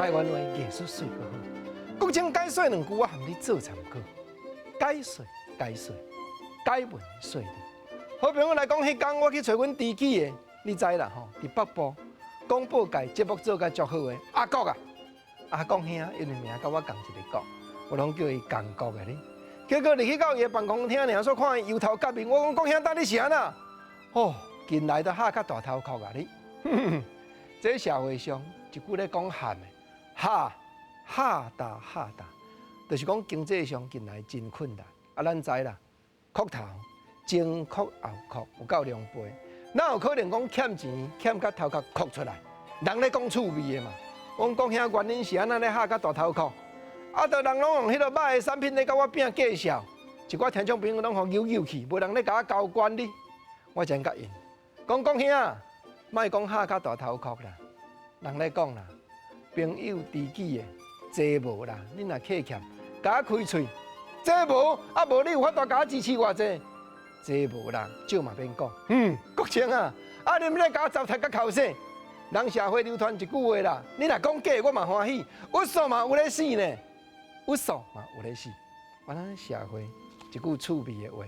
台灣話藝術媠閣好。國清解說兩句，我含你做參考。解說解說，解文說理。好朋友來講，彼工我去揣阮知己的，你知啦吼？佇北部廣播界節目做甲足好的阿國啊，阿國兄，因為名佮我仝一个國，我攏叫伊仝國的咧。結果入去到伊的辦公廳，爾煞看伊油頭革面，我講國兄，等你是按怎？哦，近來都嚇較大頭殼啊你。這社會上一句咧講喊的，哈哈大哈大，就是講經濟上近來真困難。啊，咱知啦，哭頭前哭後哭有夠狼狽，哪有可能講欠錢欠甲頭殼哭出來？人咧講趣味的嘛。我講國兄原因是按怎咧嚇甲大頭殼？啊，著人攏用彼个歹的產品咧共我拼介紹，一寡聽眾朋友攏予扭扭去，無人咧共我交關哩。我真佮𪜶講國兄，莫講嚇甲大頭殼啦，人咧講啦，朋友知己的濟無啦，你若客欠，共我開喙，這無啊無你有法度共我支持偌濟？這無啦，少嘛免講。嗯，國清啊，啊你毋咧共我糟質佮口舌，人社會流傳一句話啦，你若講假，我嘛歡喜，鬱數嘛有咧死呢，鬱數嘛有咧死。原來社會一句趣味的話，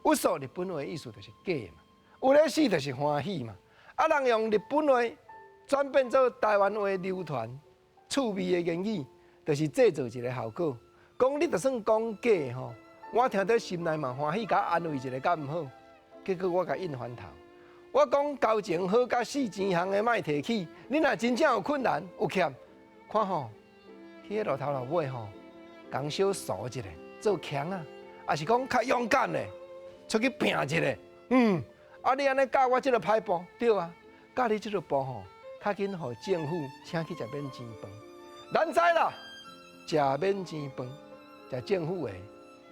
鬱數日本話意思就是假嘛，有咧死就是歡喜嘛。啊，人用日本話轉變做台灣話流傳趣味的言語，就是製造一个效果。講你就算講假吼，我聽著心內嘛歡喜，共我安慰一下敢毋好？結果我共𪜶翻頭，我講交情好佮四錢項的莫提起。你若真正有困難有欠，看吼，去彼路頭路尾吼，共小傻一下，做強啊，抑是講較勇敢的，出去拚一下。嗯，啊你按呢教我這个歹步，對啊，教你這个步吼，較緊予政府請去食免錢飯。咱知啦，食免錢飯，食政府的，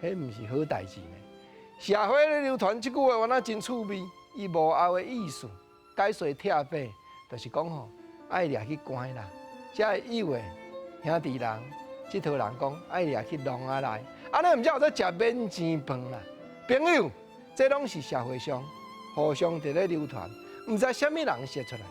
彼毋是好代誌呢。社會咧流傳這句話，原來真趣味，伊無後的意思，解說拆白，就是講吼，愛掠去關啦。遮有的兄弟人、這套人講愛掠去籠仔內，按呢毋才有做食免錢飯啦。朋友，這攏是社會上互相佇咧流傳，毋知啥物人說出來，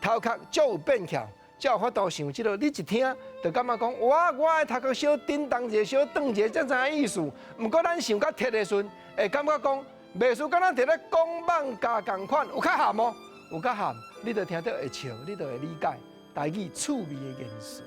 頭殼足有變巧，才有法度想這个。你一聽就感覺講，我的頭殼小叮當一下，小轉一下，才知影意思。毋過咱想較徹的時陣，會感覺講，袂輸敢若佇咧講蠓共仝款，有較含無？有較含，你就聽著會笑，你就會理解台語趣味的元素。